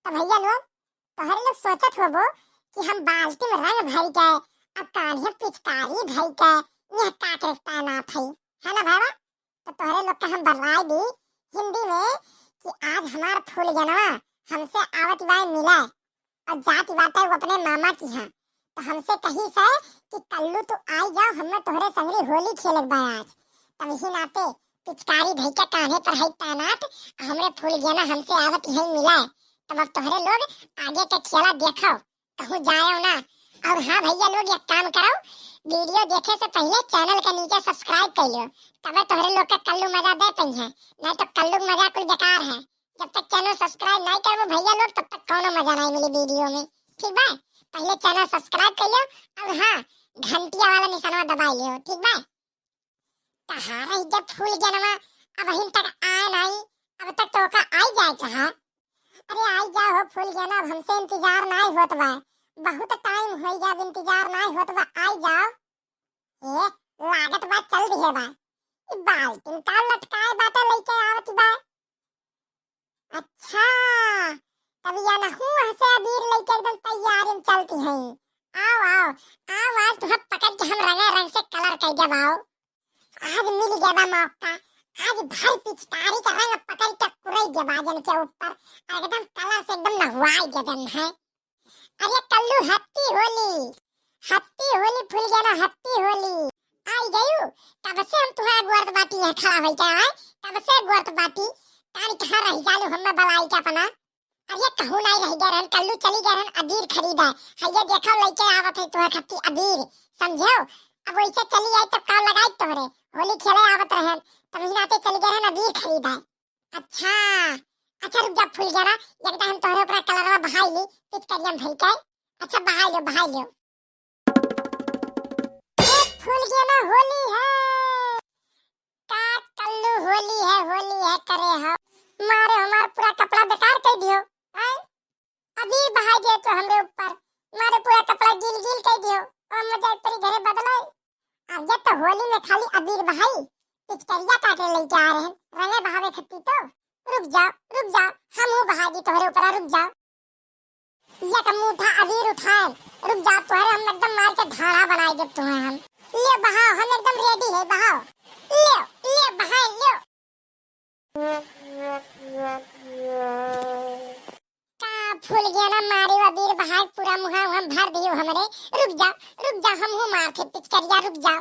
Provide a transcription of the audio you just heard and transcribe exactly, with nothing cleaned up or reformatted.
तो भैया लोग, तोहरे लोग सोचत होबो कि हम बाल्टी में रंग भर के, अब कान्हे पिचकारी धई के, यह का करे तैनात है, है ना भाईवा? तो तोहरे लोग के हम बतलाई दी हिंदी में कि आज हमार फूलगेनवा हमसे आवत बाय मिले और जात बाटे वो अपने मामा की यहाँ। तो हमसे कही से कि कल्लू तू आई जाओ, हमें तोहरे संगरी होली खेले के बा आज। तब इही नाते पिचकारी धई के कान्हे पर है तैनात, हमरे फूलगेना हमसे आवत है मिले। तब अब तोहरे लोग आगे के खेला देखो, कहूँ जाओ ना। और हाँ भैया लोग, एक काम करो, वीडियो देखे से पहले चैनल के नीचे सब्सक्राइब कर लो, तबे तोहरे लोग के कल्लू मजा दे पइहे, नहीं तो कल्लू के मजा कुल बेकार है। जब तक चैनल सब्सक्राइब नहीं करबो भैया लोग, तब तक कौनो मजा नहीं मिली वीडियो में, ठीक बा? पहले चैनल सब्सक्राइब कर लो, और हाँ, घंटिया वाला निशानवा दबाई लियो, ठीक बा? कहाँ रह गया फूलगेनवा, अबहिन तक आए नहीं, अब तक तो का आई जाए कहा। अरे आई जाओ हो फूलगेना, अब हमसे इंतजार नहीं होत बा, बहुत टाइम हो गया, अब इंतजार नहीं होत बा, आई जाओ। ए, लागत बा चल दिहे बा। ई बाल्टीन का लटकाए बाटे लइके आवत बा। अच्छा, तब या नहू हंसे अबीर लइके एकदम तैयारी में चलती हैं। आओ, आओ, आओ, आज तुहर पकड़ के हम रंगा रंग से कलर कर देब, आओ। आज मिल गया बा मौका, आज भर पिचकारी का रंग पकड़ के कुरई देबा जन के ऊपर, और एकदम कलर से एकदम नहवाई देबन है। अरे कल्लू, हैप्पी होली, हैप्पी होली फूलगेना, हैप्पी होली। आई गयू, तब से हम तुहार गोरत बाटी है खड़ा होई के, आय, तब से गोरत बाटी, तानी कहाँ रह जालू हमें बलाई के अपना। अरे कहूँ नहीं रह गए रहन, कल्लू चली गए रहन अबीर खरीदे। है ये देखो लइके आवत है तुहार खत्ती अबीर, समझो? अब वैसे चली आई तब का लगाई तोहरे, होली खेले आवत रहन, तब ही नाते चली गए रहन अबीर खरीदे। अच्छा, अच्छा रुक जा फूलगेना, एकदम हम तोहरे ऊपर कलरवा बहाई ली, पिचकारिया में भर के। अच्छा बहाई लो, बहाई लो। ए फूलगेना होली है, का कल्लू होली है, होली है करे हो। मारे हमार पूरा कपड़ा बेकार कर दियो, हैं? अबीर बहाई दियो तो हमरे ऊपर, मारे पूरा कपड़ा गील गील कर दियो, और मजा एक परी घरे बदलो। अब ये तो होली में खाली अबीर बहाई, पिचकारिया काटे लइके आ रहे हैं, रंगे बहावे खत्ती तो। रुक जाओ, रुक जाओ, हम हूँ बहाई दी तोहरे ऊपर, रुक जाओ। एक मुठा अबीर उठाए, रुक जाओ, तोहरे हम एकदम मार के ढाढ़ा बनाई देब तुहें हम। ले बहाओ, हम एकदम रेडी है, बहाओ। ले, ले बहाए, ले। का फूलगेना मारे अबीर बहाए, पूरा मुहा उहा भर दियो हमरे। रुक जाओ, रुक जाओ, हम हूँ मार थे पिचकारिया, रुक जाओ।